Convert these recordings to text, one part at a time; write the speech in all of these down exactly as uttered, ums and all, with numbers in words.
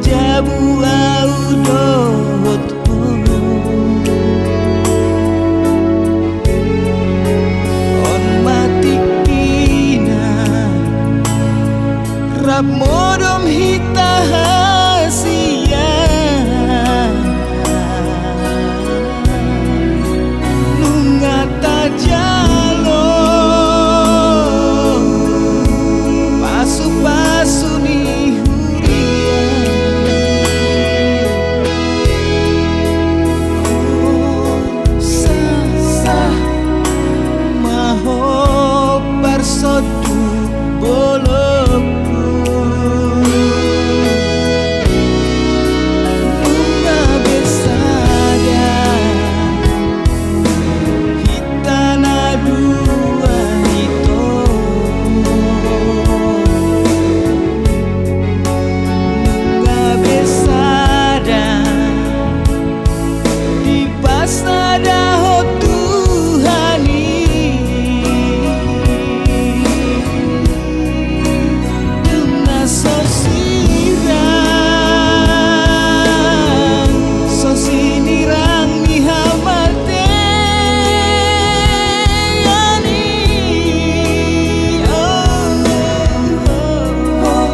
Jabu ahu dohot ho. On ma tingkina, rap modom hita hasian. Nunga tajalo pasupasu ni huria. Sah, sah ma ho parsonduk bolongku. Nunga be sada hita na dua ito. Nunga be sada dipasada ho Tuhan i. Dung na so sirang, so sinirang ni hamateian i. Oh, oh, oh.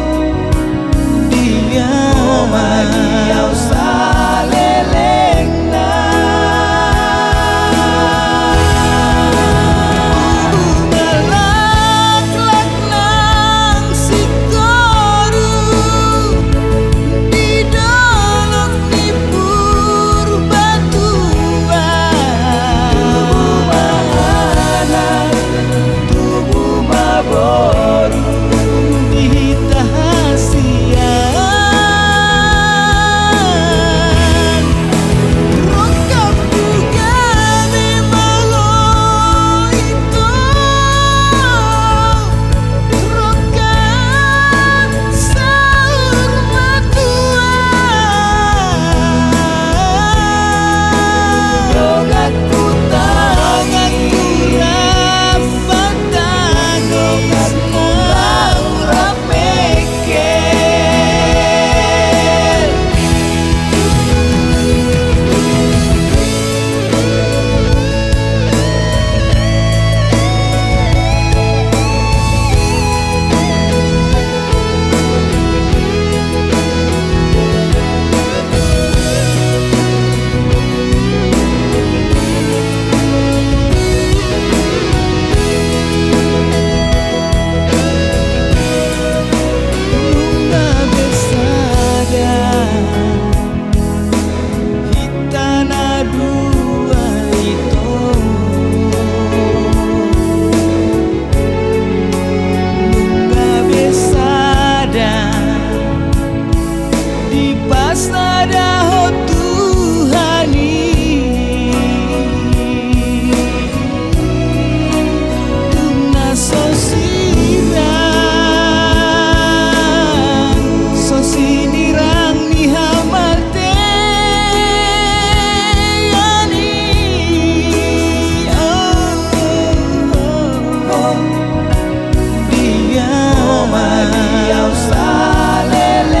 Dia ma di ahu salelengna. Tubu ma laklak nang singkoru di dolok ni Purbatua. Tubu ma anak, tubu ma boru di hita hasian. Rongkap tu gabe malo ito, rongkap saur matua. Donganku tangis, donganku rap tangis, donganku rap mengkel. Nunga be sada hita na dua ito. Nunga be sada dipasada ho Tuhan i. Dung na so sirang, so sinirang ni hamateian i. Oh, oh, oh. Dia ma di ahu salelengna.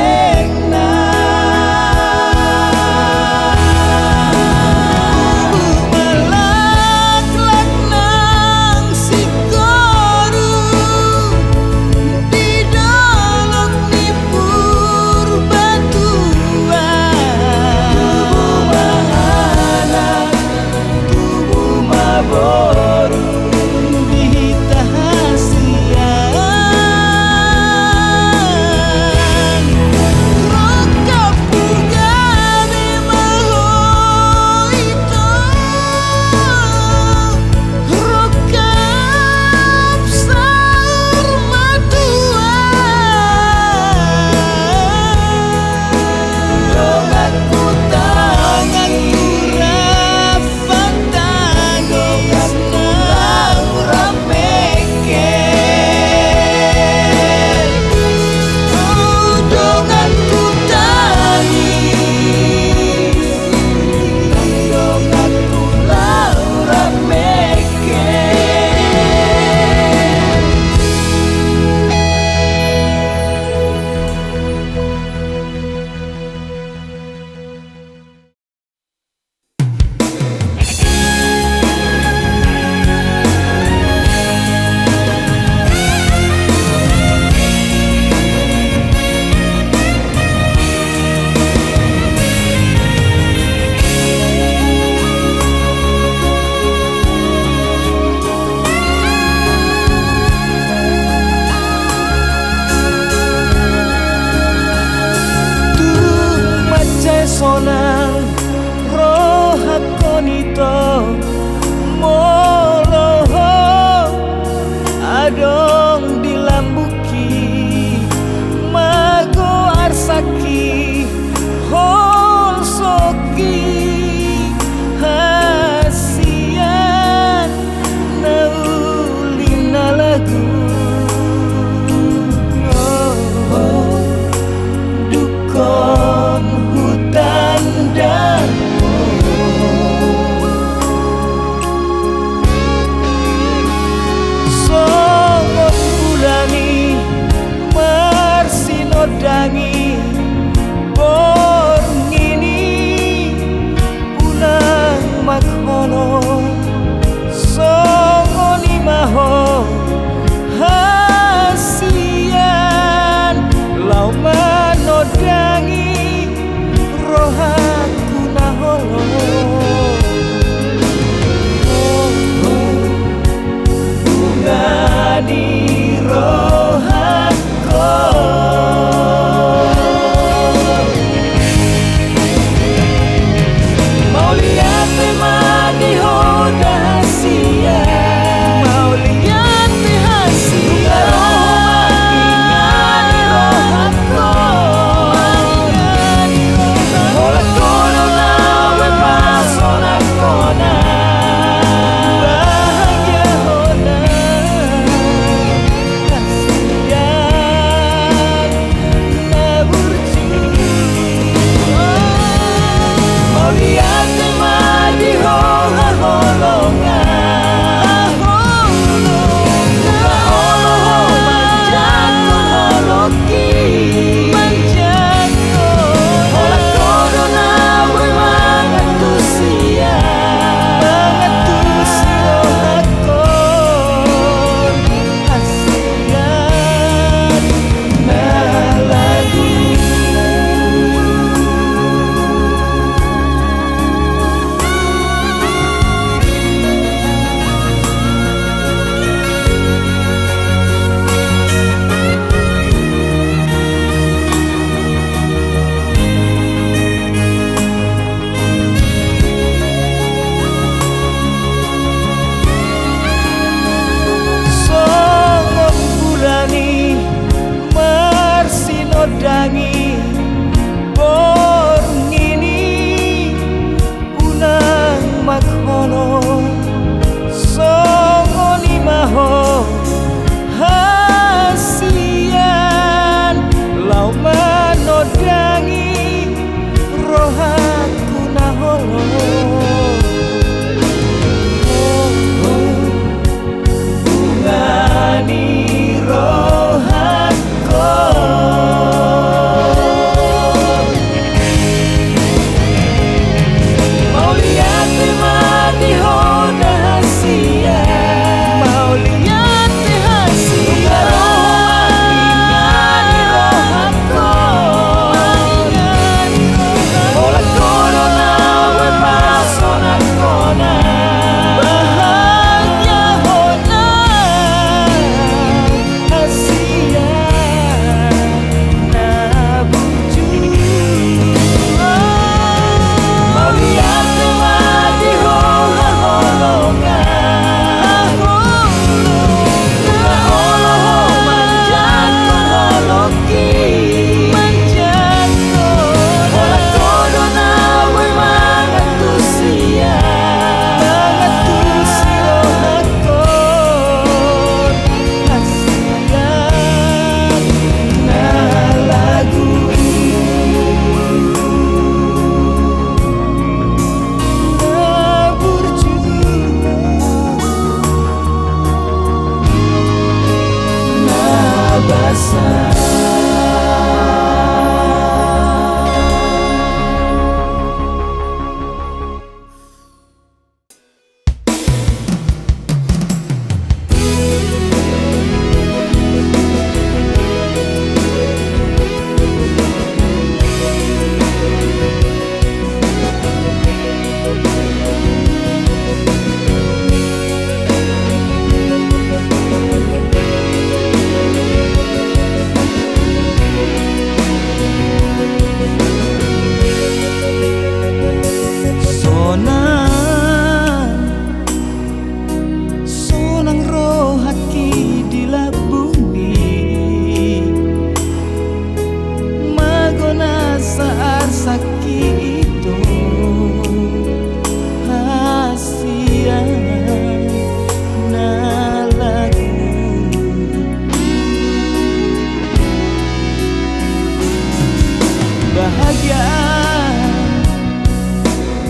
Bahagia,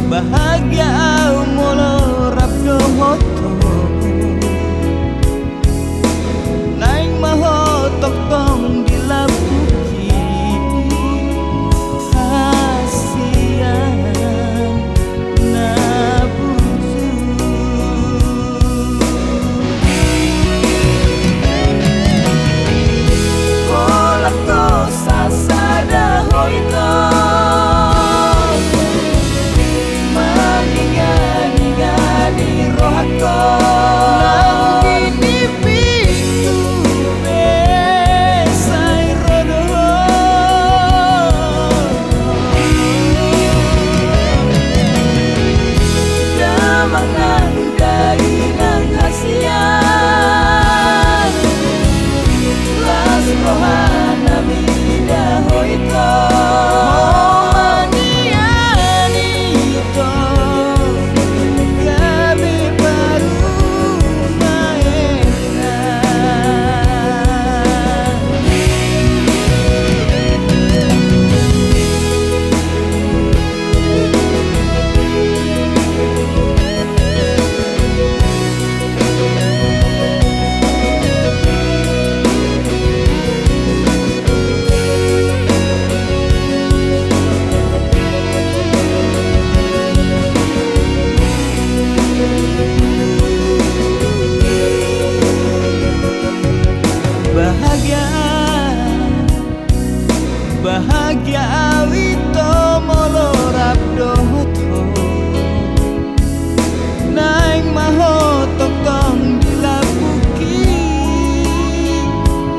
bahagia au molo rap dohot ho. Naeng ma ho tongtong di lambungki hasian na burju. Holan ho sasada ho ito, manginganinga ni rohangku. Nang di pintu pe sai ro do ho. Damang nang dainang hasian, las roha na mida ho ito. Ho ma nian ito gabe parumaenna. Bahagia, bahagia au ito molo rap dohot ho. Naeng ma ho tongtong di lambungki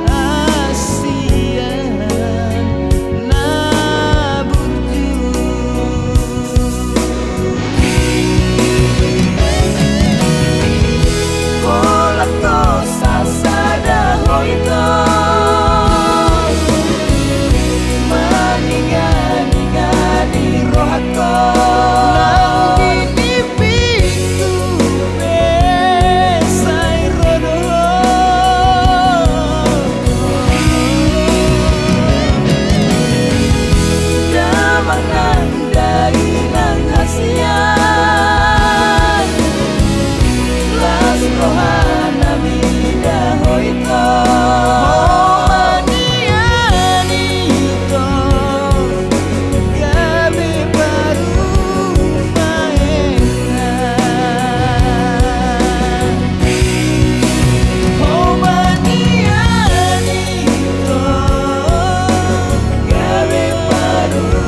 hasian na burju. Holan ho sasada ho ito, manginganinga ni rohangku. Nang di pintu pe sai ro do ho. Damang nang dainang hasian, las roha na mida ho ito. Ho ma nian ito gabe parumaenna. Ho ma nian ito gabe parumaenna.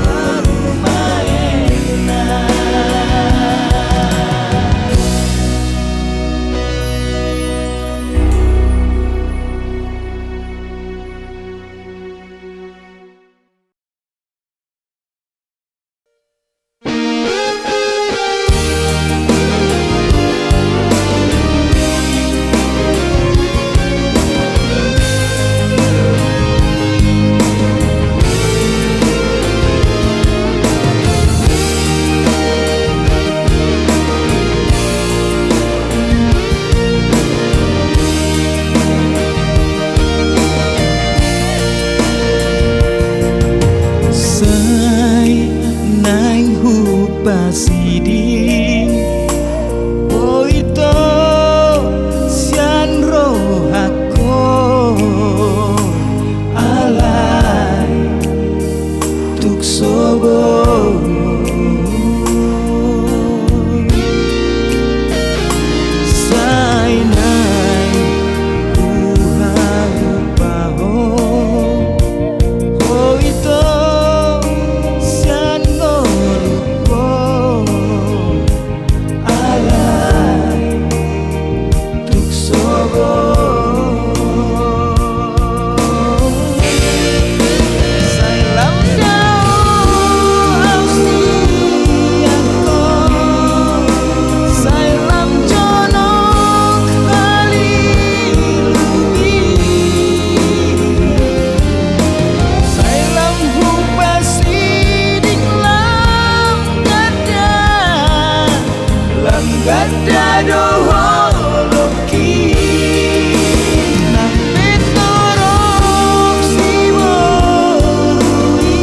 Sai naeng hupasiding ho ito sian rohangku, alai tuk so boi. Sai naeng huhalupahon ho ito sian ngolungku, alai tuk so boi. Sai lam dao au sian ho, sai lam jonok haliluon i, sai lam hupasiding lam ganda, lam ganda do holongki. Nang pe torop siboru i,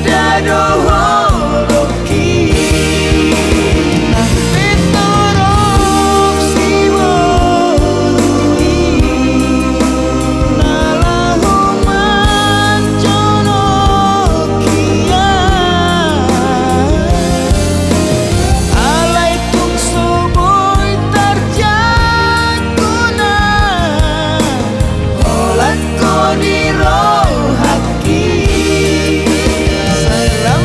Ndada dohot holongki. Nang pe torop siboru i na laho manjolongki au, alai tung so boi tarjangkon, holan ho di rohangki. Salam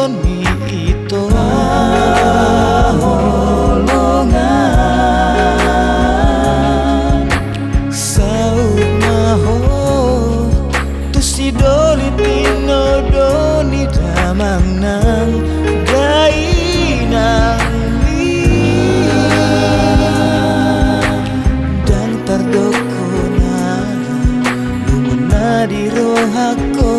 ni ito haholongan. Saut ma ho tu si Doli, tinodo ni damang nang dainang i. Ndang tardok hona lungunna di rohangku.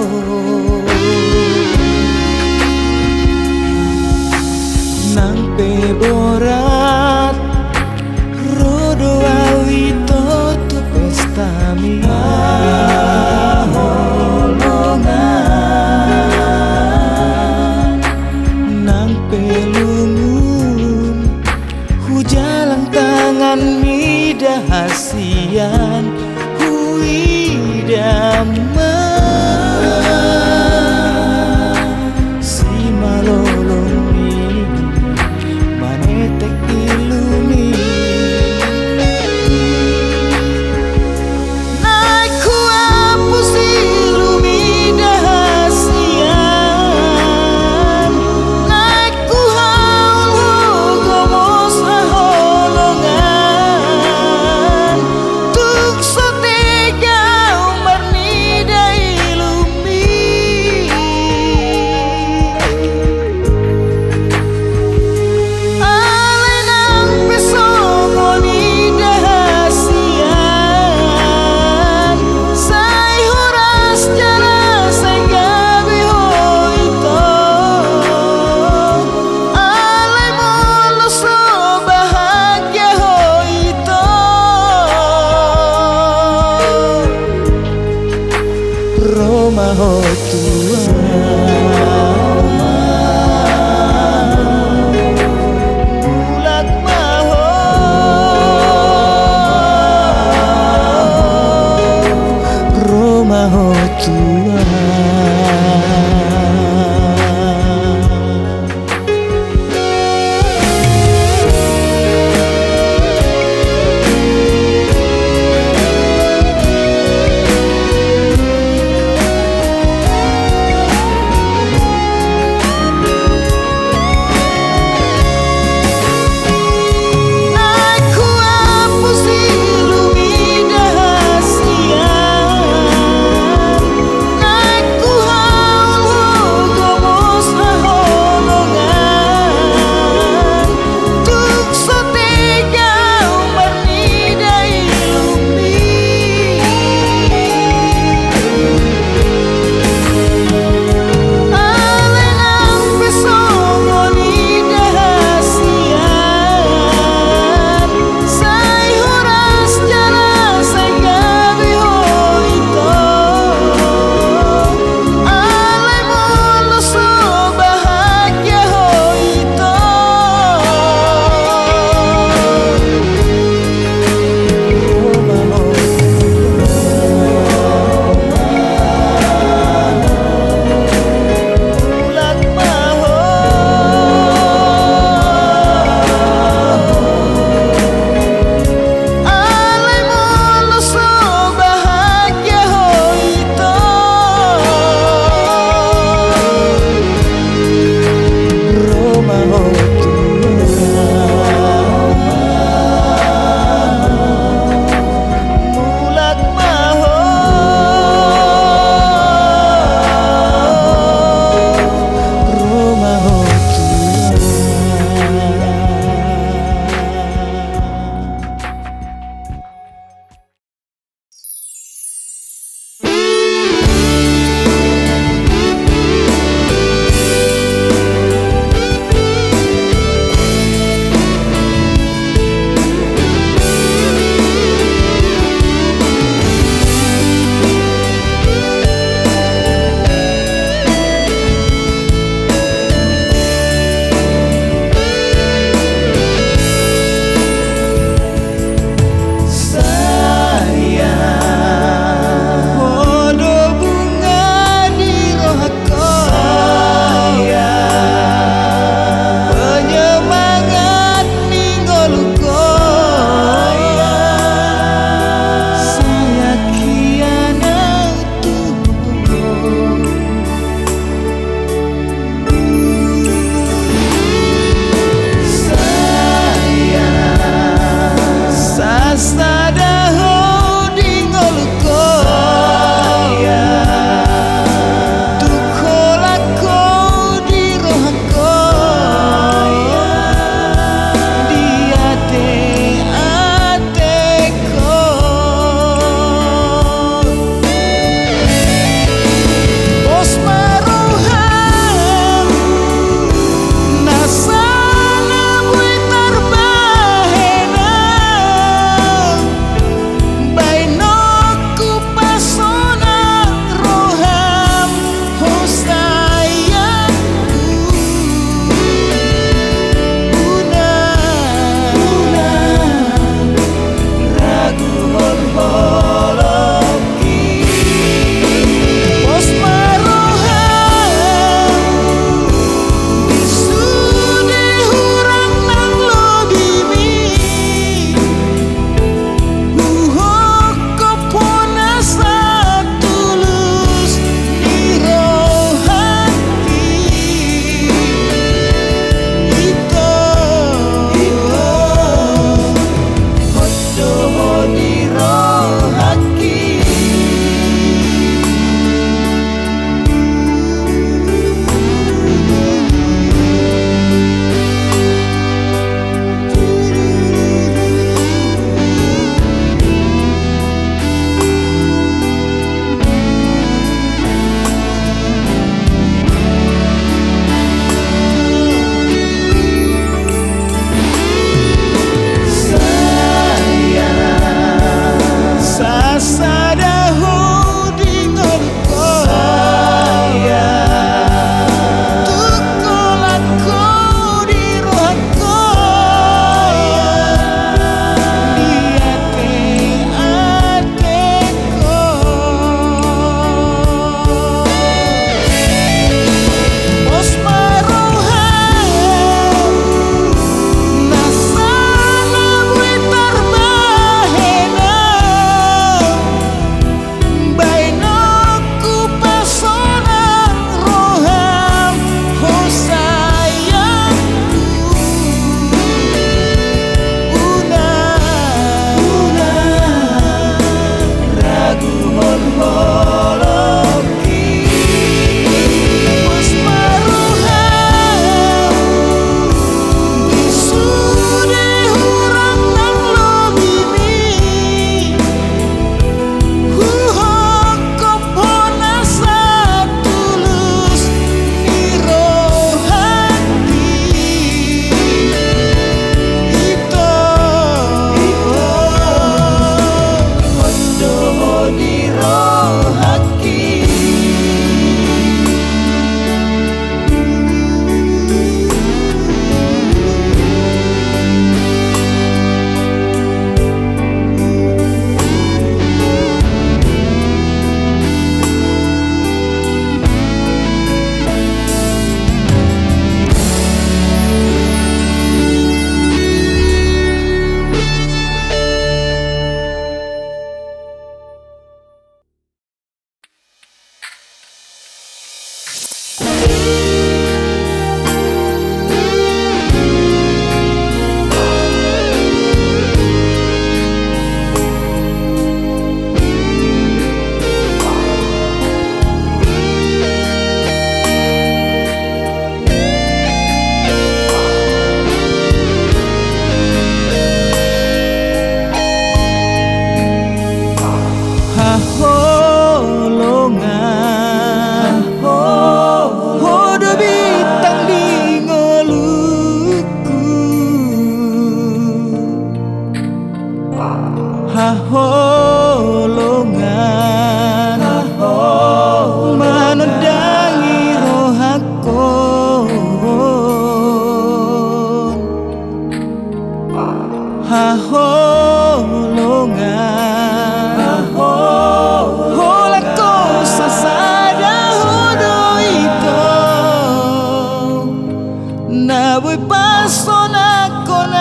Boi pasonangkon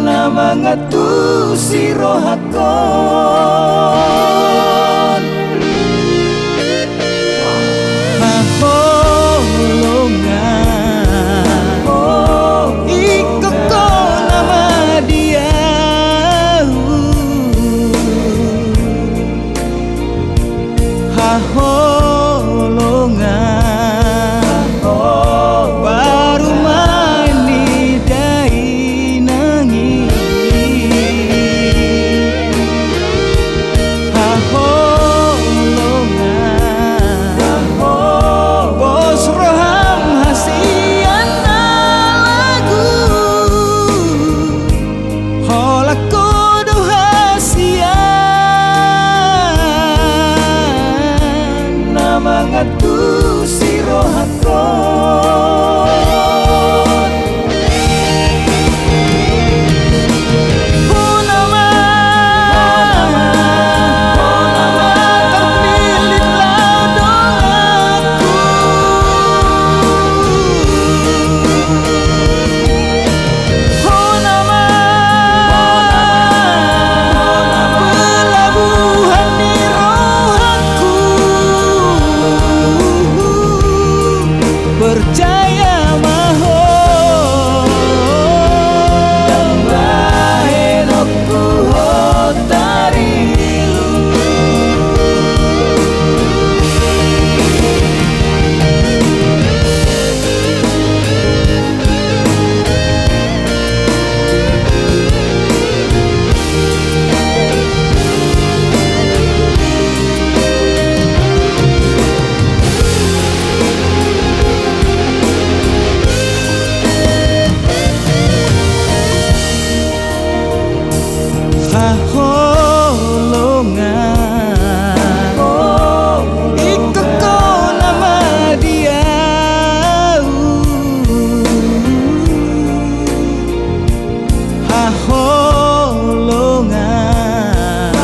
na mangantusi rohangkon. Haholongan, ingkon ho nama di ahu. Haholongan, parumaen ni dainang i. Haholongan, pos roham hasian na lagu. Holan ho do hasian na mangantusi rohangkon. Ho nama, ho nama tarpillit laho donganku. Ho nama, ho nama pelabuhan ni rohangku. Percaya ma ho, ndang bahenonku ho tarilu. Haholongan, ingkon ho nama di ahu. Haholongan,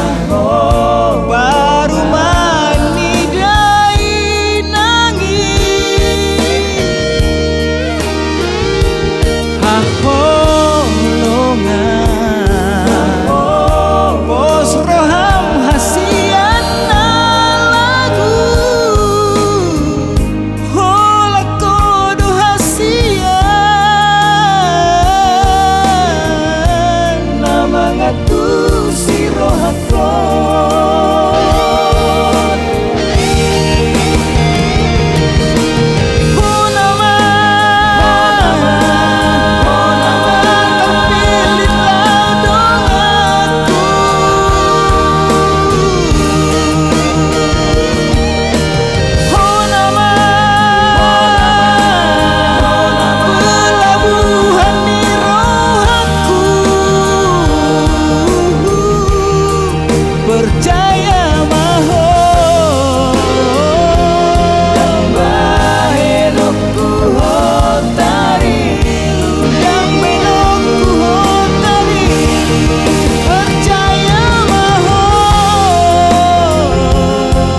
parumaen ni dainang i. Haholongan, pos roham hasian na lagu. Holan ho do hasian na mangantusi rohangkon. Ho nama, ho nama tarpillit laho donganku. Ho nama, ho nama pelabuhan ni rohangku. Percaya ma ho, ndang bahenonku ho tarilu. Ndang bahenonku ho tarilu. Percaya ma ho,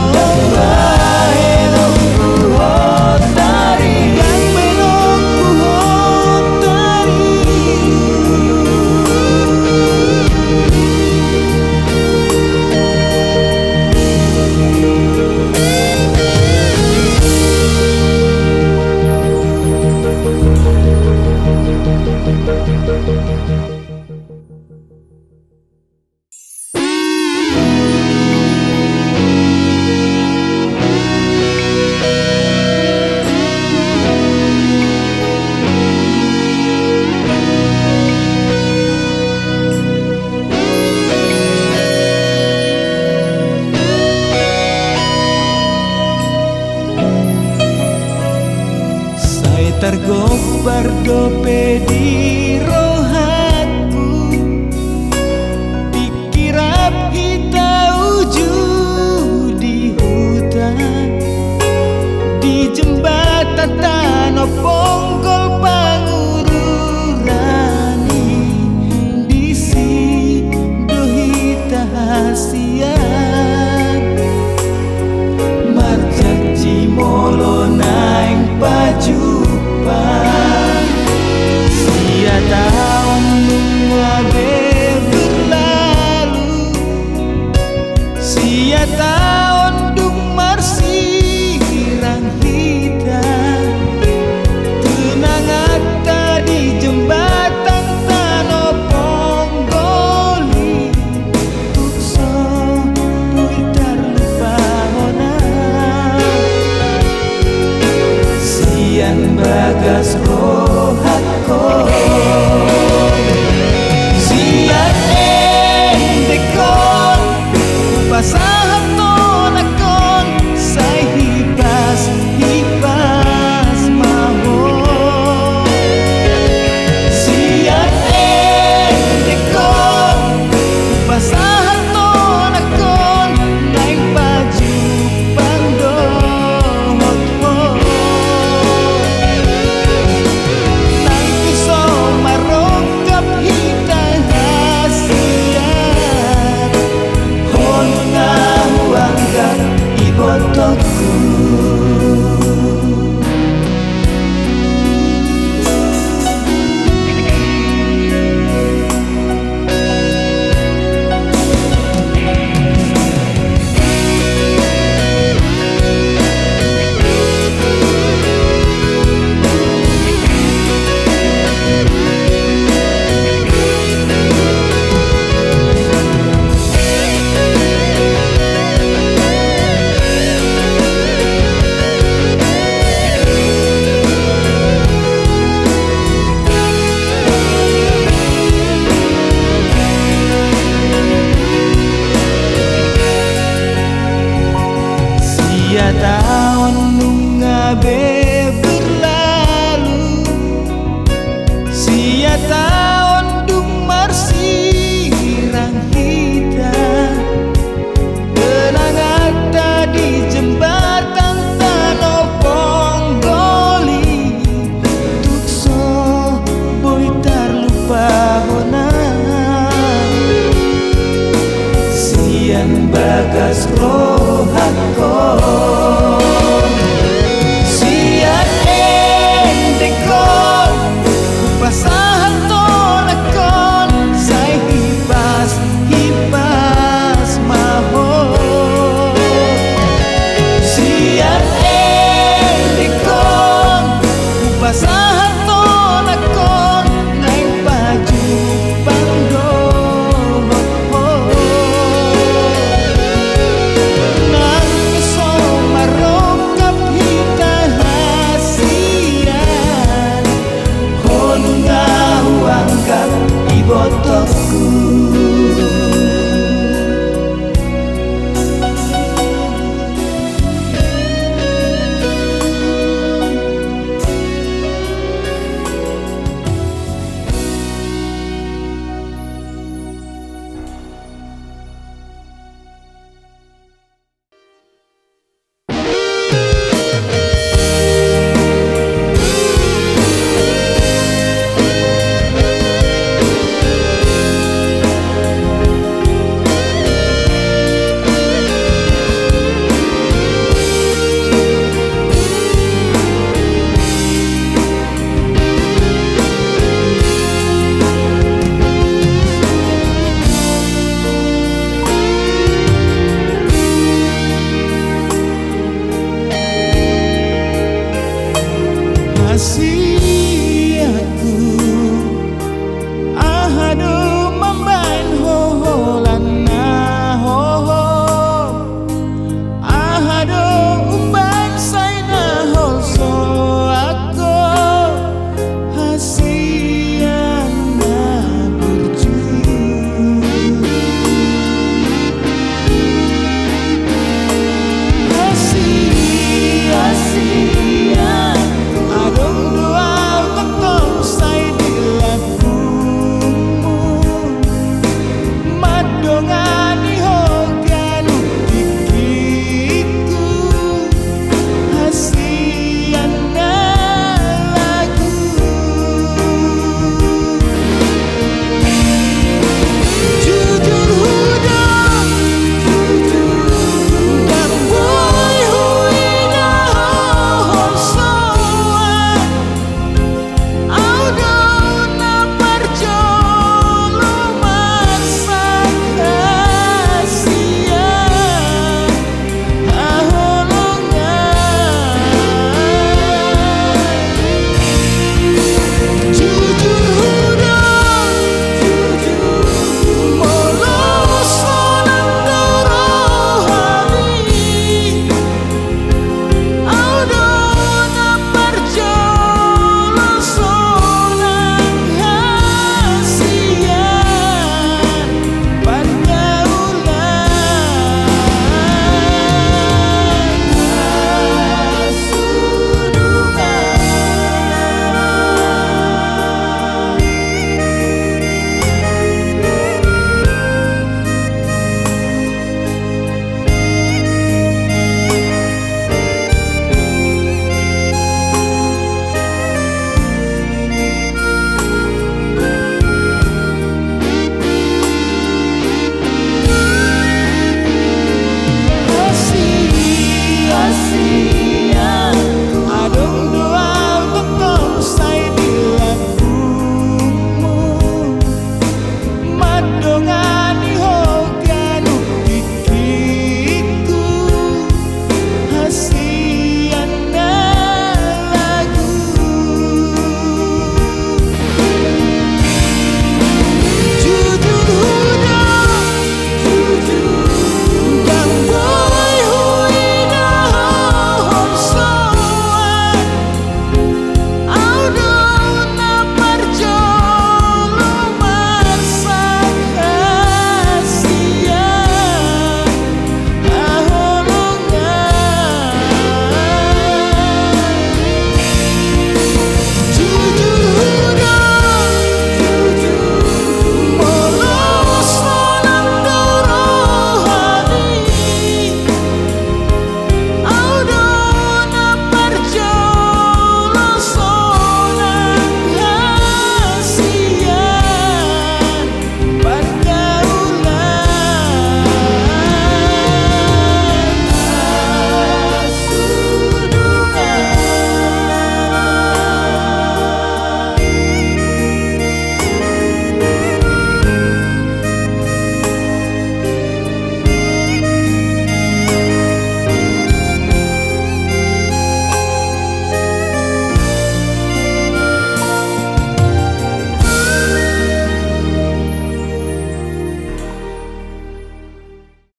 ndang bahenonku ho tarilu. Ndang bahenonku ho tarilu. Sai targompar dope di rohangku, dikirap hita uju di huta, di jembatan tano ponggol pangururan i, disi do hita hasian. Marjanji molo na bagas rohangkon. Sian endengkon hupasahat tonangkon, sai hipas, hipas ma ho. Sian endengkon hupasahat tonangkon, naeng pajumpang dohot ho. Nang tung so marongkap hita hasian, ho nunga huanggap ibotongku. Sia taon nunga be berlalu, sia taon dung marsirang hita. Kenanganta di jembatan Tano Ponggoli, tung so boi tarlupa hona. Sian bagas rohangkon, sian endengkon hupasahat tonangkon, sai hipas, hipas ma ho. Sian endengkon hupasahat tonangkon, naeng pajumpang dohot ho. Nang so marongkap hita hasian, ho nunga huanggap ibotongku. Asi